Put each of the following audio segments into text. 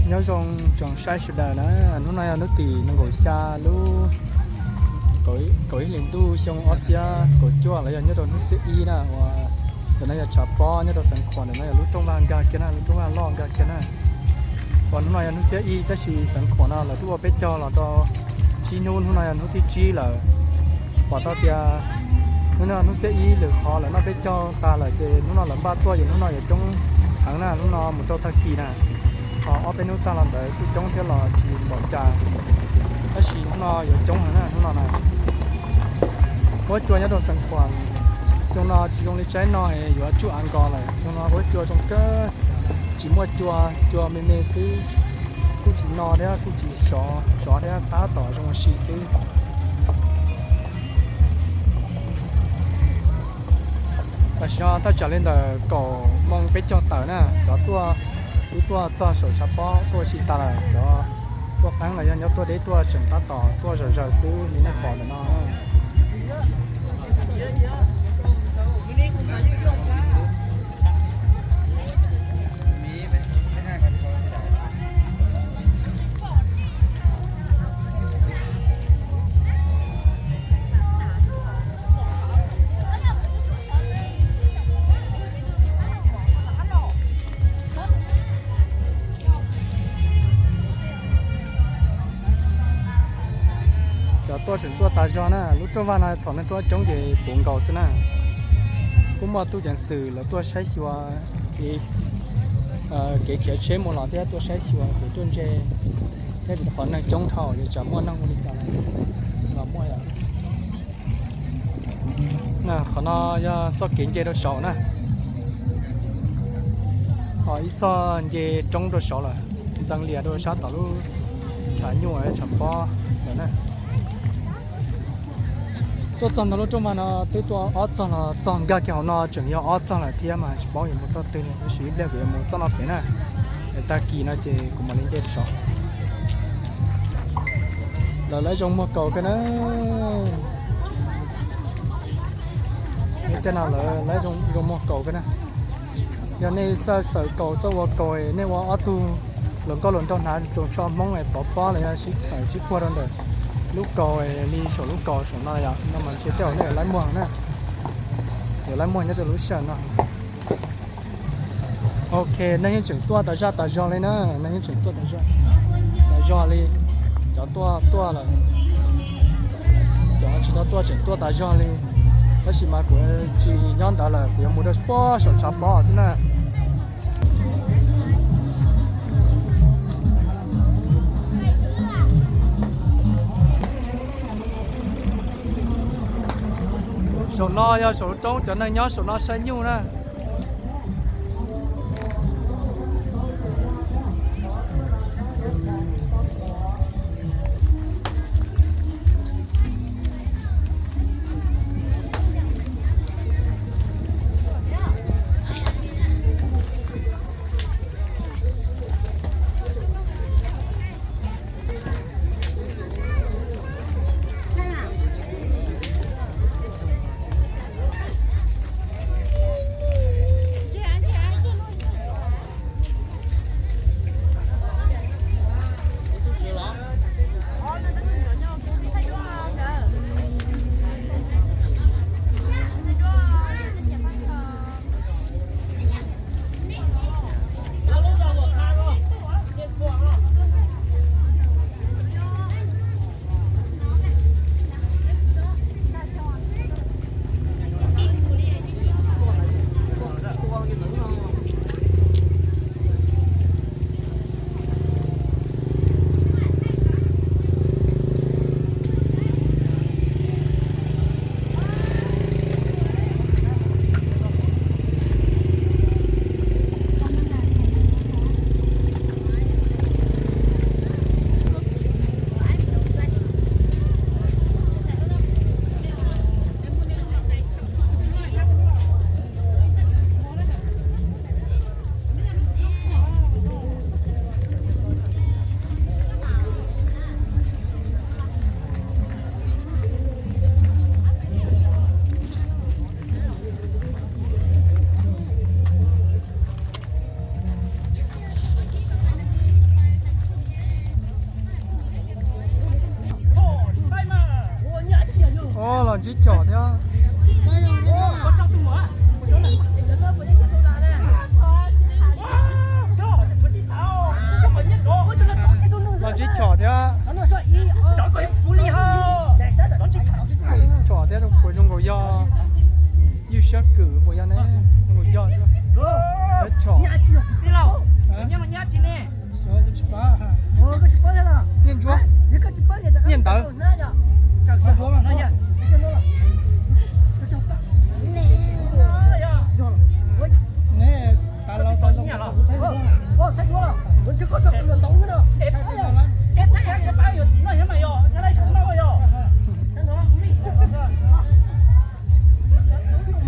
Nyob zoo tsoom saib sawv daws na, hnub no yog hnub tim nees nkaum xya lub kaum ib hlis ntuj xyoo ob txhiab kaum cuaj los yog nyob rau hnub xiab ib na, uas ntawm no yog tshav pob nyob rau Xeev Khuam, ntawm no yog lub rooj vag nkag kiag na, lub rooj vag loj nkag kiag na. Uas hnub no yog hnub xiab ib tab sis Xeev Khuam no lawv twb ua peb caug los rau tsib hnub, hnub no yog hnub thib tsib lawm. Pom tau tias hnub no hnub xiab ib lwm qhov lawv noj peb caug tag lawm ces hnub no lawv npaj tuaj ces hnub no yuav coob heev na, hnub no mus rau tag kis na. Ho ob peb hnub tag los ntawd kuj coob thiab los tsis npaum cas, tab sis hnub no yuav coob heev na hnub no na. Huab cua nyob rau Xeev Khuam xyoo no tsis zoo li tsaib no es yuav tsuj av nkos lawm, xyoo no huab cua zoo kawg, tsis muaj cua, cua me me xwb, kuj tsis no thiab kuj tsis sov, sov thiab tab tom zoo ua si xwb. Tam sim no thaj tsam li ntawm kaum moos peb caug tawm na, cov tuaj, twb tuaj txog saum tshav pob tuaj ua si tas lawm, cov tuaj qeeb los yog nyob tuaj deb tuaj tseem tab tom tuaj zawm zawm xwb li nej pom ntawm no. Cov tuaj tseem tuaj tas zog na, lub rooj vag no thaum neeg tuaj coob ces puv nkaus xwb na. Kuj muaj tub ceev xwm lawv tuaj saib xyuas kev khiav tsheb mus los thiab tuaj saib xyuas kev ruaj ntseg thiab vim qhov neeg coob dhau ces tsam muaj neeg ua li cas los muaj. Qhov no yog txoj kev nce rau saud na, ho ib txoj nce roob rau saud lawm, ntxeev lias rau sab tom lub tshav nyuj tshav pob lawm na. Tuaj txog ntawm lub rooj vag no twb tuaj ob txog los txog nkag kiag hauv no tseem yog ob txog lawm thiab mas tsis paub yuav mus txoj twg li, tab sis ib pliag kuv yuav mus txoj no pem na. Es tag kis no ces kuv mam li nce rau saud. Lawv lab zoo muag kaus kawg na. Tej no lawv lab zoo muag kaus kawg na. Yog nej txawj xaws kaus txawj ua kaus, nej ua ob tug hluas nkauj hluas nraug hnav tsoos tsho Hmoob es pov pob los yog sib khawm sib puag rau ntawm lub kaus li saum lub kaus saum no yom, no mas ntshe tej zaum nej yuav lab muag na. Yuav lab muag nyob rau lub sij hawm no. Ok, neeg yeej tseem tuaj tas zaj tas zog li na, neeg yeej tseem tuaj tas zog, tas zog li. Cov tuaj tuaj lawm, cov tsis tau tuaj tseem tuaj tas zog li. Tab sis mas kuv tsis nyob ntawd lawm, kuv yuav mus rau puag saum tshav pob xwb na. Saum no yog saum lub roob cov neeg nyob saum no saib nyuj na. Ntawd.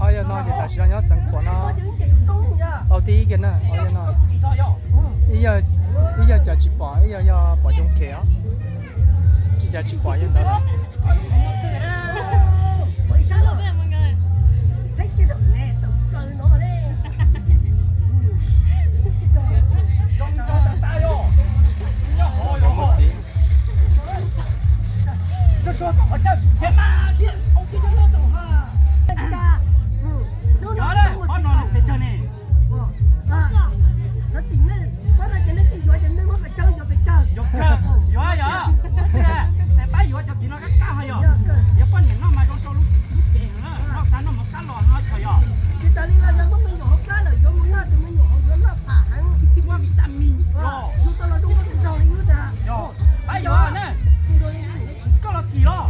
Ob yawg no ces tam sim no nyob Xeev Khuam no. Tau tib kiag na, ob yawg no. Ib yawg, ib yawg cas tsis pom, ib yawg yog pom zoo khev os. Cas tsis pom yawg ntawd lawm. Yuav, yuav, pab yuav cov txiv no kab kab ho yog. Yuav poj niam noj mas zoo rau lub cev heev na, noj qab noj mov qab los no txhua yog. Tsis tas li los yog muab me nyuam hauv plab lawm yuav mus noj tus me nyuam hauv yuav noj pham heev. Muaj vitamin. Yus tau los zoo nraug li wb tas. Pab yuav na, koj los kim los.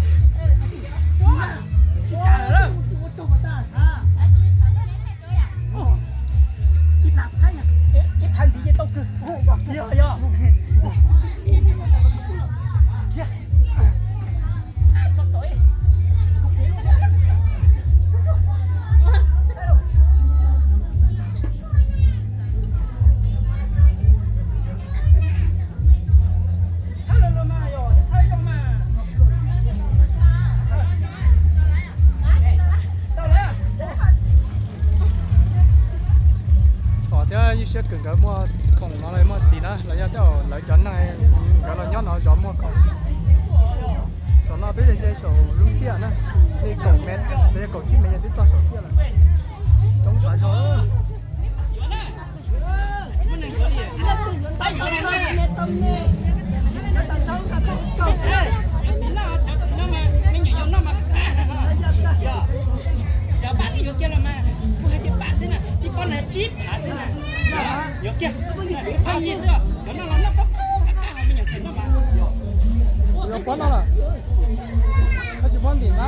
Tsis tas lawm. Ib phab ntxiv ces tau kawg. Yog, yog. Pom thiab ib siab kawm nkawd muaj khoom no los muaj txiv na, los yog tej zaum lawv cov neeg nkawd los nyob no zov muaj khoom. Saum no peb ze saum lub tiaj na, li kaum mev los yog kaum tsib mev yog twb txog saum tiaj lawm. Coob tas zog. Yuav pab no lawm. Koj tsis pab ntim na.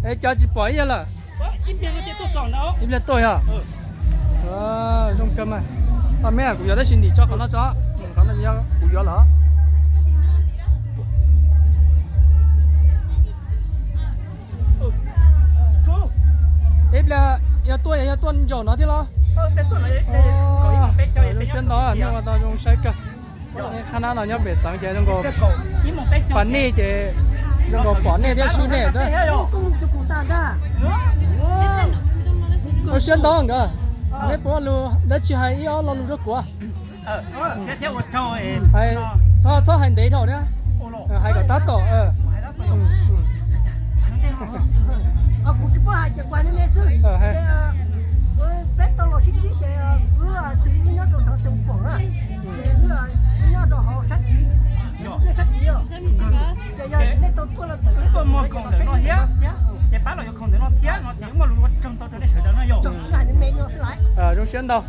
Es cov tsis pom ib yam lawm. Ib pliag tuaj yog. Zoo kawg mas. Pab me kuv yuav tab sis ntim tso qhov no tso. Qhov no kuv yuav lawm. Ib pliag yog tuaj yog tuaj ntsaum no thiab los? Zoo siab ntau, nej ua tau zoo saib kawg. Qhab nab no nyob pem xeev ces zoo nkaus pom nej ces zoo nkaus pom nej thiab sib nej xwb. Zoo siab ntau nkawd, nej puas lus dab tsi hais ib ob lo lus rau kuv? Txhob hais ntev dhau thiab, hais kom tab tom. Ces pab los yuav khoom ntawm no thiab no ces muaj lus ua tsaug ntau rau nej sawv daws no yog. Zoo siab ntau.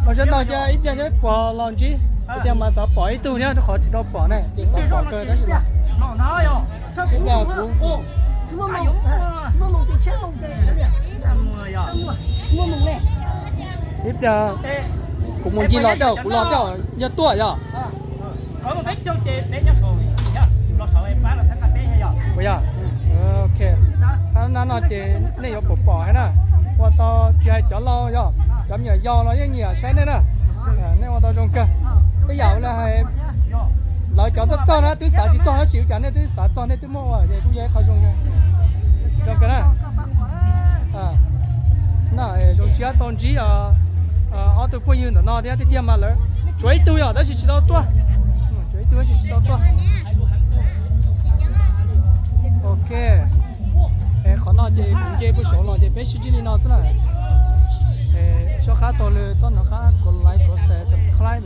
Zoo siab ntau, cia ib pliag seb puas los ntsib, tiag mas xav pom ib tug thiab rau qhov tsis tau pom ne, ces xav pom kawg tab sis mas ib pliag kuv ib pliag kuv mus ncig los tej zaum kuv los tej zaum yog tuaj yog. Ua yog, ok. Qhab nab no ces nej yuav pom pom thiab na, ua tau tsis hais cov laus yog cov me nyuam yaus los yeej nyiam saib nej na. Nej ua tau zoo kawg. Tej yam li hais lawv cov txawj txawj na twb xav tsis txog tab sis ua cas nej twb xav txog, nej twb muab ua ces kuj yog ib qho zoo. Zoo kawg na. Zoo siab tau ntsib ob tug phooj ywg ntawm no thiab, tiag tiag mas lawv tsuas ib tug yog tab sis tsis tau tuaj. Tsuas ib tug tab sis tsis tau tuaj. Ok. Qhov no ces kuv nce puag saud los ces peb sib ntsib li no xwb na. Soj qab tau li txhob hnov qab kov like, kov share, subscribe